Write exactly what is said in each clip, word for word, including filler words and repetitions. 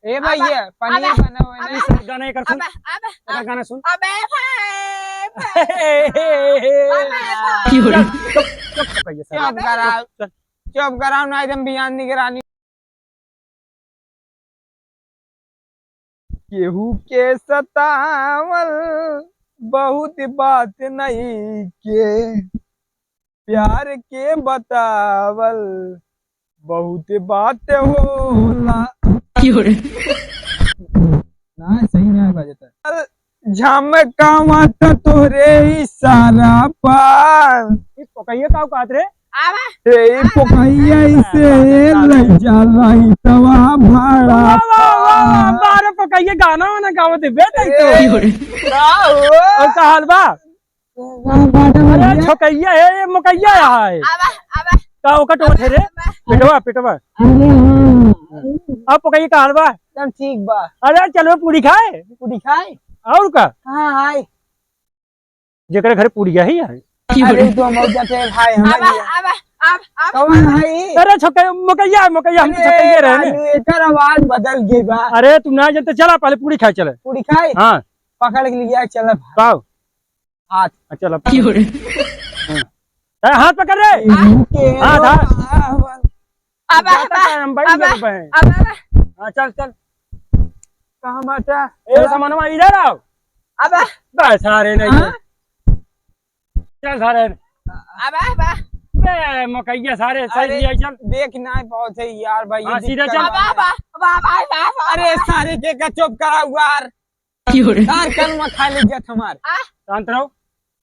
ए भैया, पनीर अबे, बना हुआ है। अबे, इस गाना एकर सुन। अबे, अबे, एकर गाना सुन। अबे भाई, भाई। अबे भाई। चुप, चुप, चुप कहिए सर। चुप कराओ। चल। चुप कराओ, ना एकदम बियान निगरानी। केहू के सतावल बहुत बात नहीं के, प्यार के बतावल बहुत बात होला। क्यों रे? ना, सही ना बजता। झमकावा त तोरे इशारा पर। ई पकइया का औकात रे? आवा। ए, आवा। पकइया इसे ले जा रही तवा भाड़ा। वाह, वाह, वाह, वाह, अरे पकइया गाना वाना गावत है, बे तई तो। ए, का हो? और का हाल बा? वाह, वाह, वाह, अरे भैया। छोकइया है, ये मोकइया है। आवा, आवा। का ओकर टोट है रे? आवा। पेटवा, पेटवा। अरे हाँ। अब पकइया का हाल बा? सब ठीक बा। अरे चलो पूरी खाए। पूरी खाए? और का? हाँ, आए। जेकरे घरे पुड़िया ही है। अरे, तू हम जाते हैं भाई, हम अब, नहीं है। अब, अब, अब। कौन भाई? अरे, छोके-, मोकइया, मोकइया, हम तो अरे, छोकइया रहे ने। राजू, एकर आवाज बदल गई बा। अरे, तू ना जानते, चला, पहले पूड़ी खाए चले। पूड़ी खाए? हाँ। पकड़ के लिया, चला भाई। पाओ। हाथ। हाँ, चला। क्यों रे? हाँ। ए, हाथ पकड़ रे। इनके हाथ, हाथ। आवा। अब, जाता अब, है, हम बैठ अब, गए पे। अब, अब। हाँ, चल, चल। कहाँ बाटा? ए, सामानवा इधर आओ। अब। बस, सारे नहीं हाँ? तो। चल, सारे। अब, अब। बे, मकइया सारे, सही अरे, लिया, चल। देख ना, बहुत है यार भाई, हाँ, ये सीधे दिक्कत चल। अब, है। अब, अब, अब, अब, अब। अरे, सारे के का चुप करा हुआ यार। क्यों रे? सार कर्म खा ले जत हमार। आ? शांत रहो।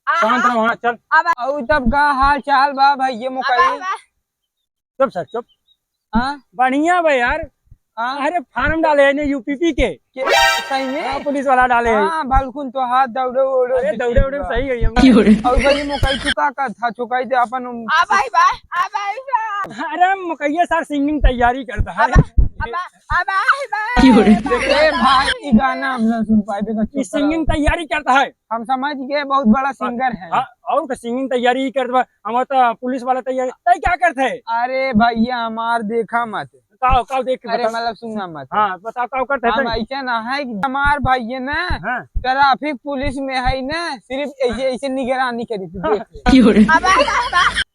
आहा। शांत रहो, हाँ, चल। अब। अउ तब का हाल चाल बा भाई, ये अब, मकई? अब। चुप सर, चुप। हाँ? बढ़िया बा यार। हाँ? अरे फार्म डाले हैं ने यूपीपी के। के, सही में? हाँ, पुलिस वाला डाले हैं। हाँ, बालकुन तो हाथ दौड़े ओड़े अरे दिखे दौड़े ओड़े बा। सही है ये। क्यों रे? और भाई मकई चुका का था, चुकाई दे अपन। आ भाई बा, आ भाई बा। अरे मकइया सर सिंगिंग तैयारी करता है। अब, अब, अब, अब, अब, क्यों रे? अब, ए भाई, ई गाना हम ना सुन पाए, बेटा, चुप ये सिंगिंग रहो। तैयारी करता है। हम समझ गए, बहुत बड़ा हाँ, सिंगर है। हाँ, और का सिंगिंग तैयारी ही करत बा, हम तो पुलिस वाला तैयारी, तै क्या करत है? अरे भैया, हमार देखा मत। का, का देख के अरे बता। मतलब सुनना मत। हाँ, बताओ, का करत है हम तै? ऐसे ना है कि हमार भैया ना हाँ। ट्रैफिक पुलिस में है ना, सिर्फ ऐसे, ऐसे निगरानी करी तू, हाँ। देख ले। क्यों रे? अब, अब,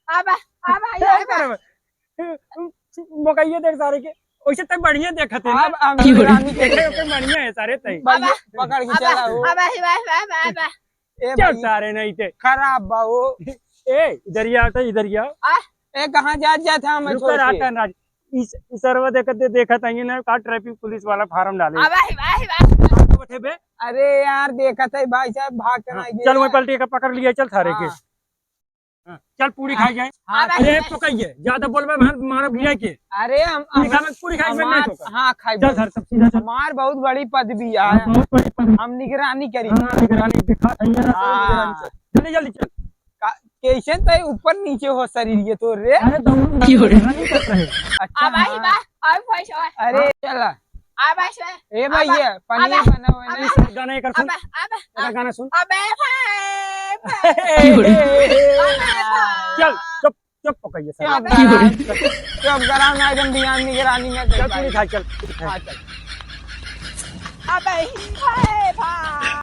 अब, अब, अब, क्या अब, करब? मकइया देख सारे के, वैसे तक बढ़िया देखत है ना। अब हम क्यों रे? निगरानी करी। देखे ओके बढ़िया है सारे तई। भैया, अब, पकड़ के अब, चला हो। अब, अब, अब, अब, अब। ए चल भाई, सारे नहीं थे। खराब बा वो। ए, इधर ही आओ तो, इधर ही आओ। आ? ए, कहाँ जात जात है हमें रुक छोड़ कर के? आता है राज। इस, इस सरवा देखत दे, देखत आइए ना, का ट्रैफिक पुलिस वाला फार्म डाले। आ, वाह, वाह, वाह। बैठे बे। अरे यार, देखत है भाई साहब, भाग के हाँ, ना आइए चल, वही यार। पलटी का पकड़ लिया, चल सारे के। हाँ। हाँ, चल पूड़ी खाई जाए। हाँ, अरे, भाई। पकइए, ज्यादा बोलबे, मार, मारब गिरा के। अरे, हम, पूड़ी हम, खावे, पूड़ी खाई में हमार, नहीं होगा। हाँ, खाई चल भाई। सर, सब सीधा चल। हमार बहुत बड़ी पदवी है। हाँ, बहुत बड़ी पदवी। हम निगरानी करी। हाँ, निगरानी दिखा, सही है ना, हाँ। निगरानी चल। जल्दी, जल्दी चल। का, कैसे तय ऊपर नीचे हो शरीर ये तो रे? अरे, दौड़ क्यों रे? रनिंग कर रहे। अच्छा, आ भाई, हाँ। बा, आ भाई, सवाल। अरे, हाँ। चला। आ भाई, सवाल। ए अब, भैया, अब, पनीर अब, बना हुआ अब, नहीं। इस गाना एकर सुन। अब, अब, एकर अब, गाना सुन। अबे भाई, भाई। क्यों रे? अबे भाई। चल, चुप, चुप पकइए सर। चुप क्यों रे? चुप कराओ ना, एकदम ध्यान निगरानी में चल, दे पूड़ी भाई। खा, चल, पूड़ी खा। हाँ, चल। अबे भाई, भाई।